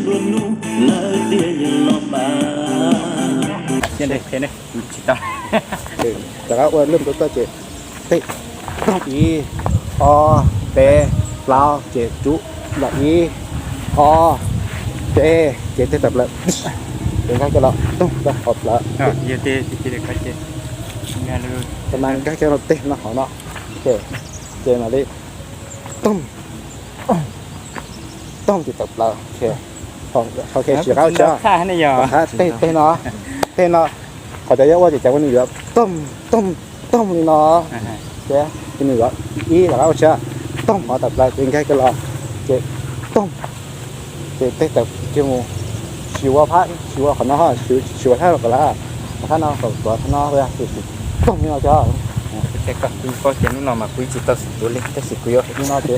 Rov qab ua lwm tus tuaj ces tej, toom ib, ob, peb, plaub ces rub los ib, ob, peb ces tej tawm plaws, ces nkag kiag los toom rau hauv plawv. Tab mas nkag kiag los tej no hauv no, ces mam li toom, toom ces tawm plaws. Qhov tsis rov qab ua tsheb, tej, tej no, tej no, qhov cov yuav ua ces cov nws yuav toom, toom, toom li no, ces nws yuav ib rov qab ua tsheb, toom hov tawm plaws ces nkag kiag los, ces toom, ces tej tawm kiag mus, tsis ua phab, tsis ua qhov no, tsis ua thaj los kom lawm, qhov thaj no kom tuav thaj no, toom li no cov. Kuv paub tias hnub no mas kuv tsis tau xim tuav li, tab sis kuv yuav li no ces